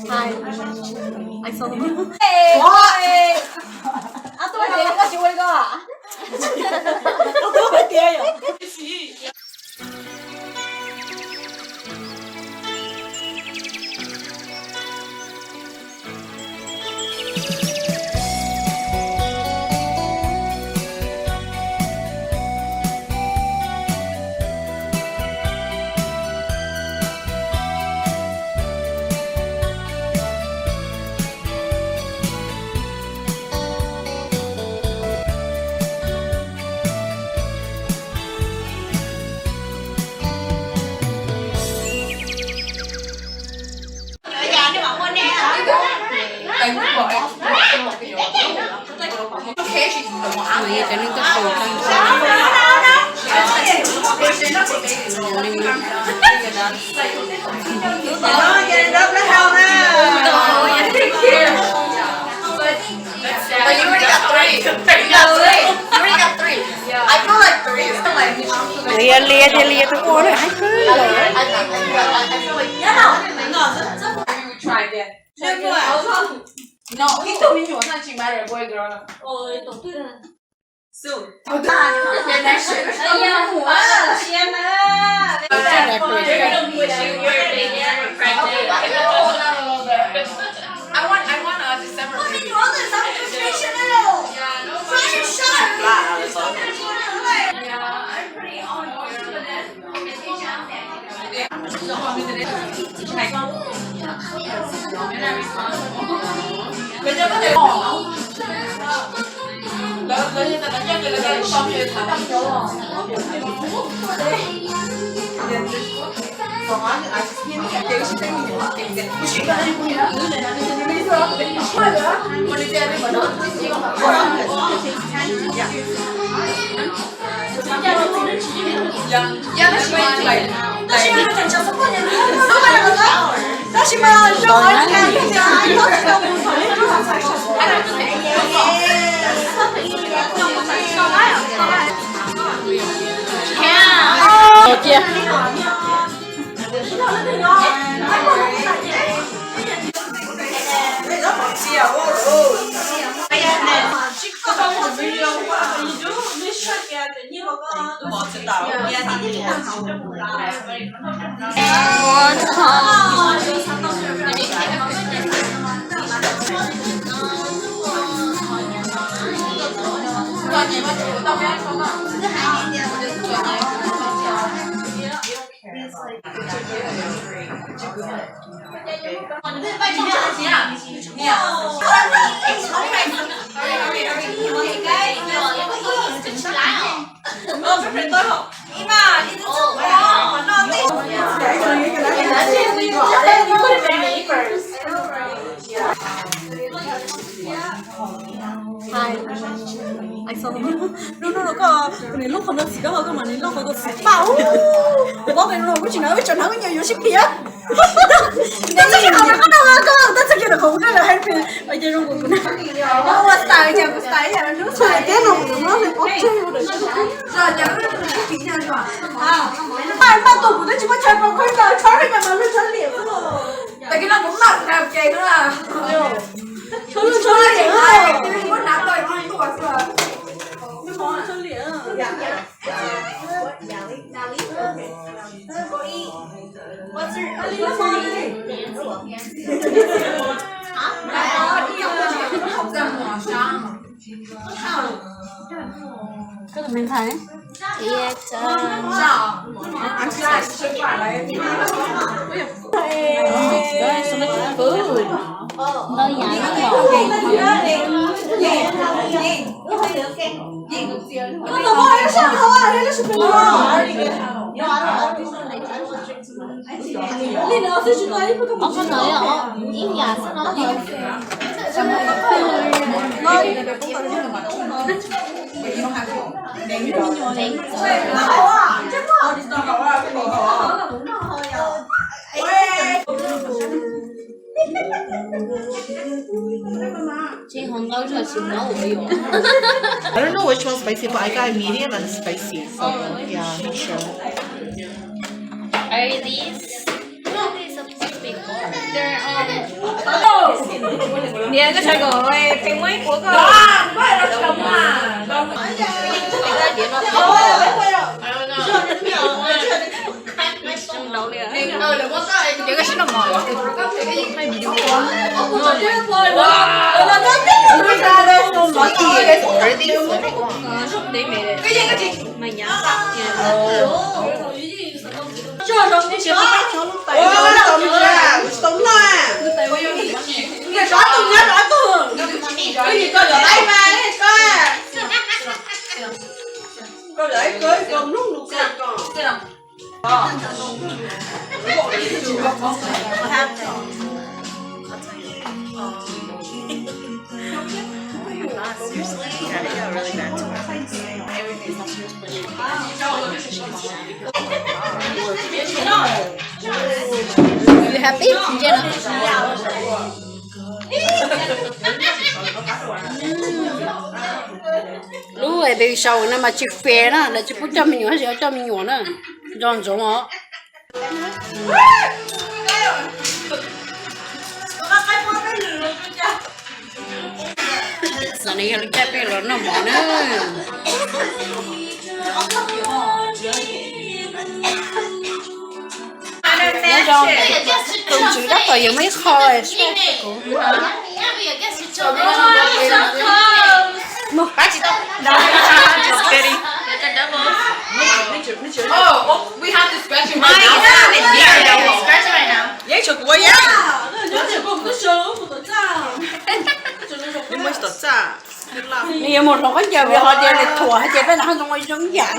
Hi. I saw them. Ua, koj tsis ua li ko? Koj twb tias yom. But you already got three. You got three. You already got three. I feel like three is like. Lia lia lia lia tus ua na hais kawg los. I, I, I, I feel like, yeah. Maybe we try again. Try again. No, ib tug me nyuam no tsis matter, boy, girl. Soon. They're gonna push you here if they hear you're pregnant. I want, I want a December baby. Yeah, I'm pretty on board with it. Hi. I saw them. No, no, no, koj, koj niam lub qhov no txim, koj ho koj mam niam lub qhov ko txim pam. Kuv paub tias no kuv tsis hnov, ib tsam hnov ib nyuag yuav sib phiv. Koj txhob sib haum rau koj no, koj txhob cia rau qhov kuv no lawm, happy. Ua zoo kuv, kuv ua style, kuv style ib yam li txhua teb no kuv muab li pob tseg ua daim. Paj paj tus kuv twb tsis muaj chaw rau koj, txhob li cas mas lub txhob liam xwb. Tag kis no kuv maj mus thav ua ke xwb na. Txhob lwj txhob liam, muab hnav tau ib tua xwb. Txhob liam. Koj tus me ntxhais ne? Yes, um, I'm just like, oh, there's so much food. Ntau yam li no. Ob koj no ib yam xwb no. Tsis ho ntau tsis no ua yuav. I don't know which one's spicy, but I got a medium and spicy, so yeah, I'm not sure. Niam, koj sawv kom pheej muab ib puas koj. Ces koj sib noj mov. You happy? Lub baby shower no mas tsis fair na, lawv tsis pub coj me nyuam, tsis coj me nyuam na. Nco ntsoov os. Xav ne yog li cas peb los noj mov na. Nyob zoo, tus tswv tab tom yuav muaj ib qho sab kuv. Mus pab tsis tau. Just kidding. Oh, oh, we have to scratch it right now. Scratch it right now. Yeej tshuav kuv ua yam. Nws muaj tsis tom txaj. Nws yuav mus hloov khaub ncaws vim qhov tias nws thuam hais tias peb lam haj zoo ua zoo yam.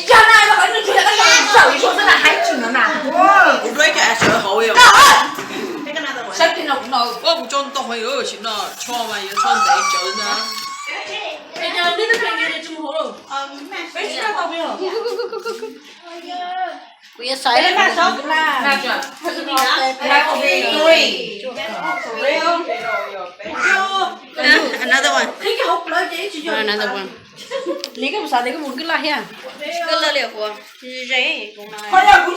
Yog na, yog qhov nws tsis yog koj yog zawm tsuag xwb na, hais tsis no na. Kuv dua ib co sawv hauv yom. Sawv tsis no kuv no. Ua kuv tso ntau heev, sim no tsho mas yuav tsho ntev tsawv na. Kuv yuav xaiv. Another one. Another one. Li koj puas xav tias koj mus Nkaj Laj thiab? Nkaj Laj li qhuas. Ze, kuv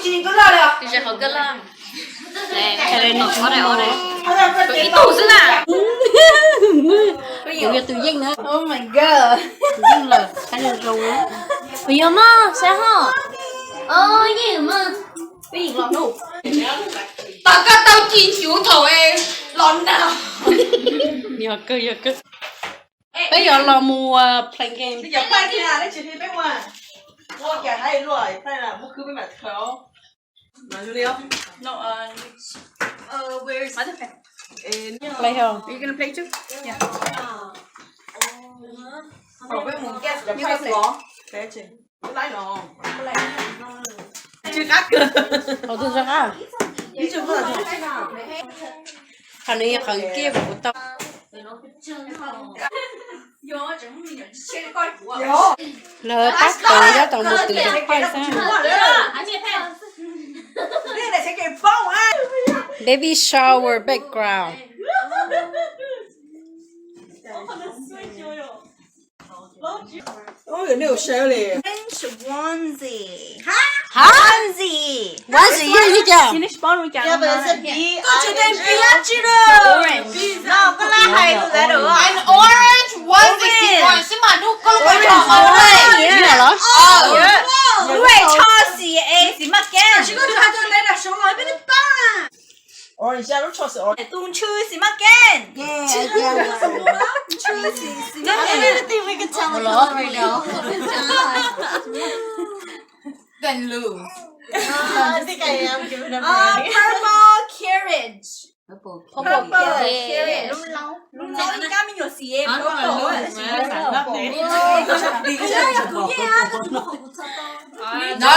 tsis Nkaj Laj li. Ze qhov Nkaj Laj. Ib tug xwb na. Kuv yog tus yeej na. Oh my god. Yeej lawm, qab zoo zoo. Kuv yuav mog, saib ho. Yeej mog. Peb yeej los hnub. Tom koj tau ci ncuv thaum es los nag. Yog kawg, yog kawg. Peb yuav los mus play game. Cov paj thiab, peb tsis peb ua. Ua cas haib luaj, paj muab khwb peb mam khaws. Play home. You gonna play too? Yeah. Peb mus guess the prize los. Qhov twg zoo qab? Qhov no yog qhov kiag kuv tau. Lawv pab tau, nyob tau mus twv cov paj xwb. Baby shower background. Orange onesie. Onesie. Onesie yog li cas? Finish bond with yellow. Yeah, but it's a B. Koj tsis tau B, tsis tau. Orange. No, koj laj hais lus letter. An orange onesie. Orange. Xib mas nub koj lub paj tso hauv lub. Lub tshoj xim es xim maj kev. Tus ntshw xim maj kev. Ntshw xim maj kev. Don't say anything, we can tell the color right now. Then lose. I think I am giving up already. Purple carriage. Purple carriage. Lub laub. Lub laub ib kab me nyuam xim purple. No,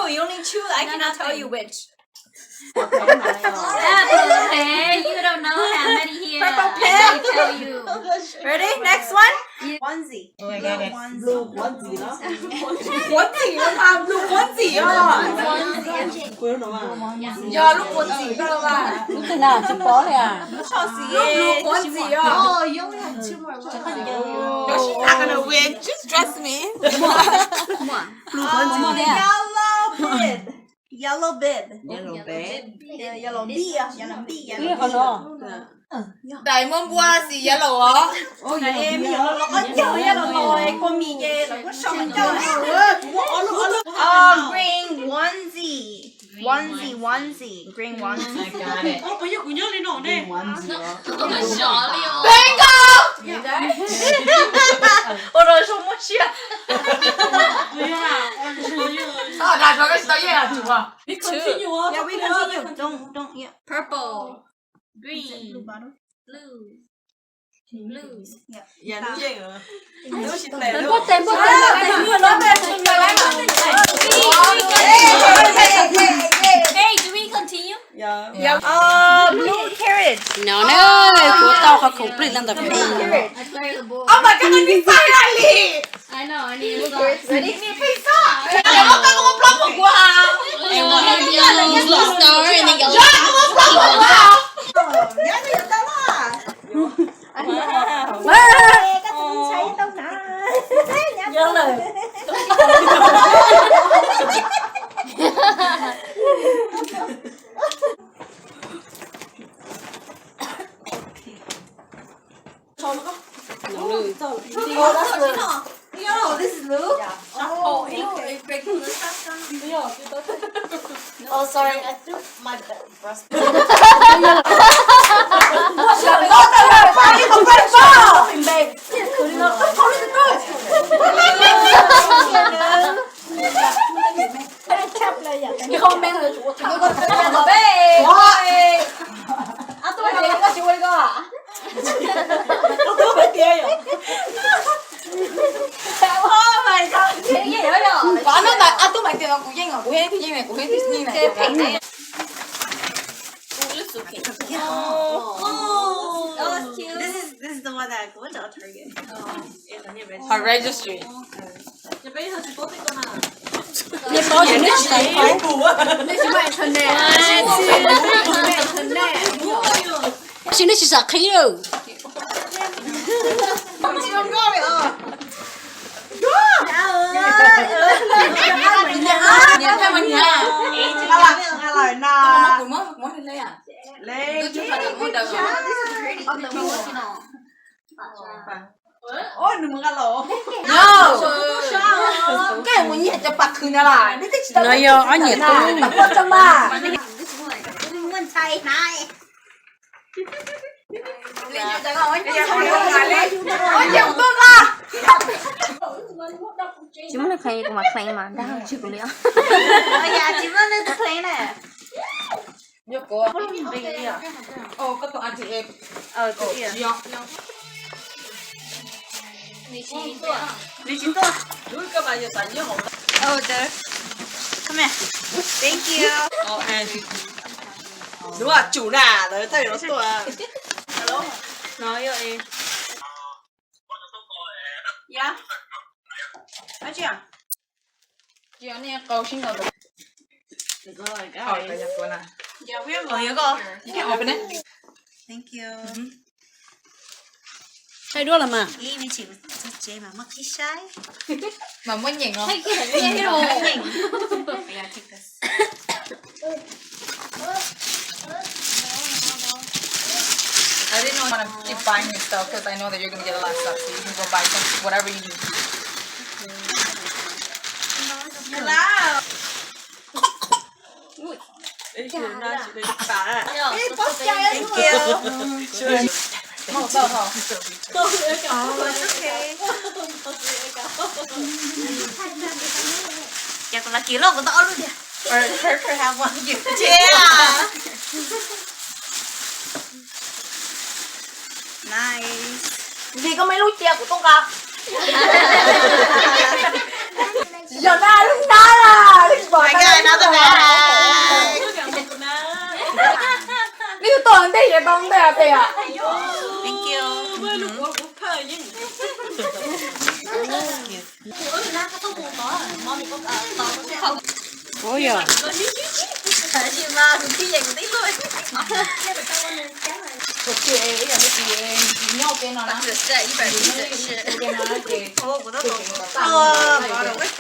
you only choose. I cannot tell you which. Purple pig, you don't know how many here. Purple pig. I tell you. Ready? Next one. Onesie. Blue onesie no. Onesie no mas, blue onesie no. Yog lub onesie no mas. Lub twg na, tsis pom li. Lub tshoj xim, lub blue onesie no. You're not gonna win. Just trust me. Yellow bib. Yellow bib. Yellow bib. Yellow bib. Tais muaj npua xim yellow os. Tais muaj npua yellow os, kua mis ces lawv kuj sau coj. Green onesie. Onesie, onesie, green onesie. Bingo! Ua rau zoo muaj siab. Dag zoo koj tsis tau yeej tsum. Yeah, we continue. Don't, don't, yeah. Purple, green, blue, blue. Npua tes, npua tes, npua tes, npua tes. Hey, do we continue? Blue carrot. No, no, kuv tau qhov complete leej ntawd. Oh my god, this is finally. I know, I need to stop. Ready? Need to stop. Blue star and then yellow. Yellow. Oh, this is Lou? Oh, okay. Oh, sorry, I threw my ba- brush. Qhov no mas Ab Tub Maiv tias no kuv yeej os, kuv yeej, kuv yeej, kuv yeej. This is, this is the one that I got at Target. Her registry. Neb paub tias neb tsis xav qhib, neb tsis muaj internet, tab sis neb tsis xav qhib lawm. Koj mus nyiam cov pas khwv no las, neb twb tsis tau, no yog ob niam tub. Tsis muaj neeg qhia kuv mam qhia mas dag tsis kuv li. Tsis muaj neeg qhia na. Nws tsis tuaj. Come here. Thank you. Nws tsum na, lawv thaij no tuaj. Hello. No yog e. Yog. Tsis yog nej qau sib nkaus. Oh, yeah, go on. Yeah, we have one here. You can open it. Thank you. Saib duab los mas. Ib me chim txog tsev mas muab qhib saib. Mas muab nyeem os. Muab nyeem. Yeah, take this. I didn't know you want to keep buying your stuff because I know that you're going to get a lot of stuff, so you can go buy some, whatever you need. Hello. Thank you. It's okay. Ces kuv los kiv loj kuv tau ob lub tiag. Or her, her have one. Yeah. Nice. Vim koj muaj ib lub cia kuv tuaj nqa. Yog na lub nab na, lub tsis pom na. Neb tuaj ntej ces tau ntej pem. Thank you. Ua yog. Nyob peb no na.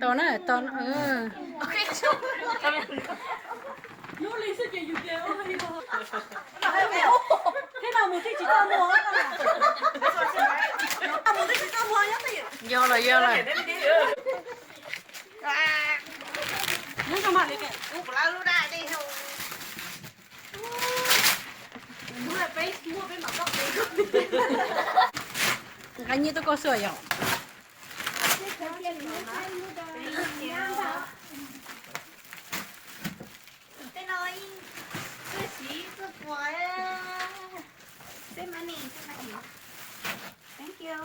Tau na, tau na. Yog lawm, yog lawm. Nqa nyiaj tuaj kauj xuam yom. Tej no txuj siv txuj puas. Save money, save money. Thank you.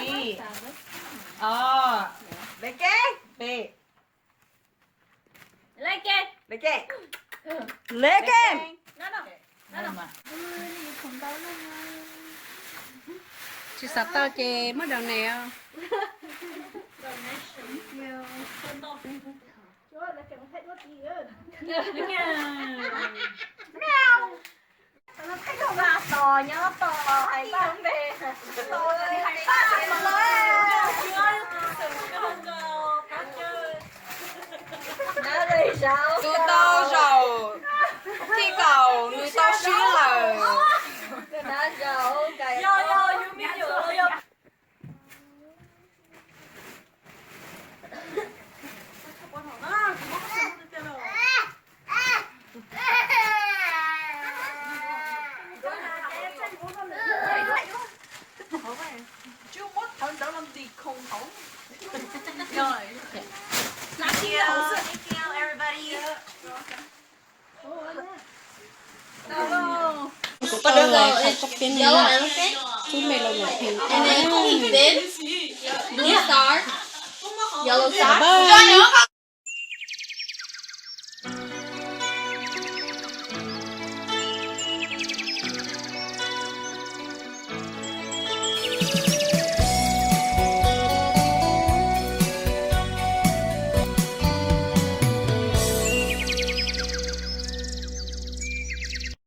Ib, ob, peb. Lek ke. Lek ke. Tsis xav tau ces muab donate os. Tus tau zaum thib kaum nws tau swb lawm. Kuv tau los thaum toj peb no, tub me los nyuam pheej tau na.